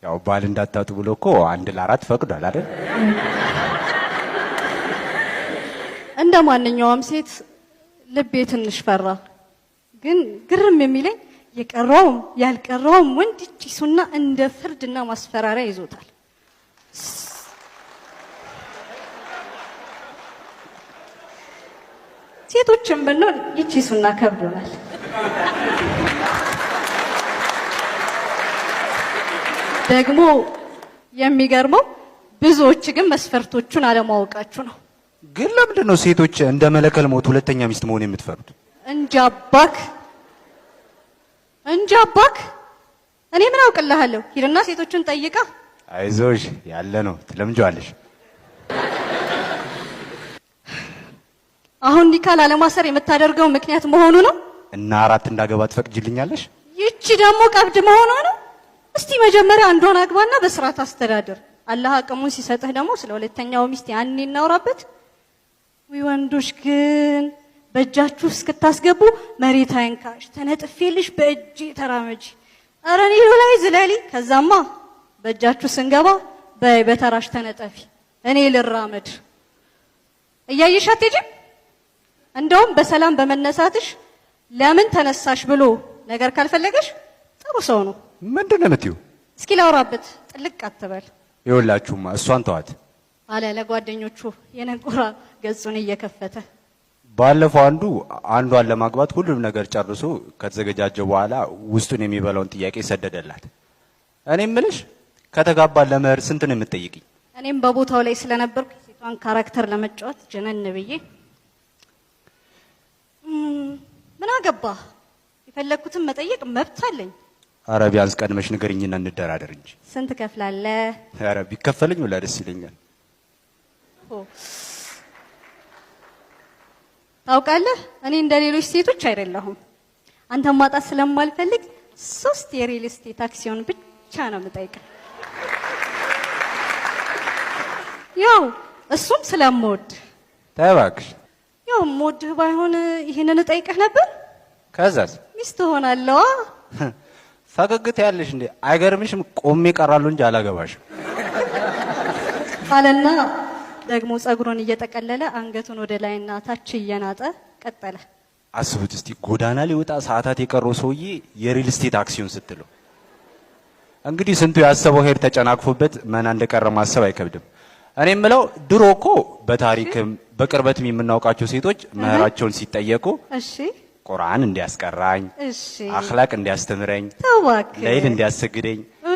ያው ባል እንዳታጡ ብሎ እኮ 1 ለ4 ፈቅዷል አይደል? እንደ ማንኛውም ሴት ልቤ ትንሽ ፈራ። ግን ግርም የሚለኝ የቀረውም ያልቀረውም ወንድ ይቺ ሱና እንደ ፍርድና ማስፈራሪያ ይዞታል። ሴቶችም ብንሆን ይቺ ሱና ከብዶናል። ደግሞ የሚገርመው ብዙዎች ግን መስፈርቶቹን አለማወቃችሁ ነው። ግን ለምንድን ነው ሴቶች እንደ መለከል ሞት ሁለተኛ ሚስት መሆን የምትፈሩት? እንጃባክ እንጃባክ፣ እኔ ምን አውቅልሃለሁ? ሂድና ሴቶቹን ጠይቃ። አይዞሽ ያለ ነው ትለምጂዋለሽ። አሁን ኒካ ላለማሰር የምታደርገው ምክንያት መሆኑ ነው። እና 4 እንዳገባ ትፈቅጂልኛለሽ? ይቺ ደግሞ ቀብድ መሆኗ ነው። እስቲ መጀመሪያ አንዷን አግባና በስርዓት አስተዳድር። አላህ አቅሙን ሲሰጥህ ደግሞ ስለ ሁለተኛው ሚስት ያኔ እናውራበት። ወይ ወንዶች ግን በእጃችሁ እስክታስገቡ መሬት አይንካሽ፣ ተነጥፌልሽ በእጄ ተራመጂ፣ ኧረ እኔ ላይ ዝለሊ። ከዛማ በእጃችሁ ስንገባ በይ በተራሽ ተነጠፊ፣ እኔ ልራመድ። እያየሽ አትሄጂም? እንደውም በሰላም በመነሳትሽ ለምን ተነሳሽ ብሎ ነገር ካልፈለገሽ ጥሩ ሰው ነው። ምንድን ነው የምትይው? እስኪ ላውራበት፣ ጥልቅ አትበል። ይኸውላችሁማ እሷን ተዋት አለ ለጓደኞቹ የነቆራ ገጹን እየከፈተ። ባለፈው አንዱ አንዷን ለማግባት ሁሉም ነገር ጨርሶ ከተዘገጃጀ በኋላ ውስጡን የሚበላውን ጥያቄ ሰደደላት። እኔ እምልሽ ከተጋባን ለመህር ስንት ነው የምትጠይቂኝ? እኔም በቦታው ላይ ስለነበርኩ ሴቷን character ለመጫወት ጀነን ብዬ ምን አገባ፣ የፈለግኩትን መጠየቅ መብት አለኝ። ኧረ ቢያንስ ቀድመሽ ንገሪኝና እንደራደር እንጂ። ስንት ከፍላለህ? ኧረ ቢከፈለኝ ወላ ደስ ይለኛል። ታውቃለህ እኔ እንደ ሌሎች ሴቶች አይደለሁም። አንተን ማጣት ስለማልፈልግ 3 የሪል ስቴት አክሲዮን ብቻ ነው የምጠይቀው። ያው እሱም ስለምወድ። ተይ እባክሽ። ያው የምወድህ ባይሆን ይሄንን እጠይቅህ ነበር። ከዛስ? ሚስት እሆናለሁ። ፈገግታ ያለሽ እንዴ? አይገርምሽም? ቆሜ እቀራለሁ እንጂ አላገባሽም አለና ደግሞ ጸጉሩን እየጠቀለለ አንገቱን ወደ ላይና ታች እየናጠ ቀጠለ። አስቡት እስቲ ጎዳና ሊወጣ ሰዓታት የቀረው ሰውዬ የሪል ስቴት አክሲዮን ስትለው እንግዲህ ስንቱ ያሰበው ሄድ ተጨናቅፎበት መና እንደቀረ ማሰብ አይከብድም። እኔ የምለው ድሮ እኮ በታሪክም በቅርበትም የምናውቃቸው ሴቶች መህራቸውን ሲጠየቁ ቁርአን እንዲያስቀራኝ፣ አኽላቅ እንዲያስተምረኝ፣ ለይል እንዲያሰግደኝ፣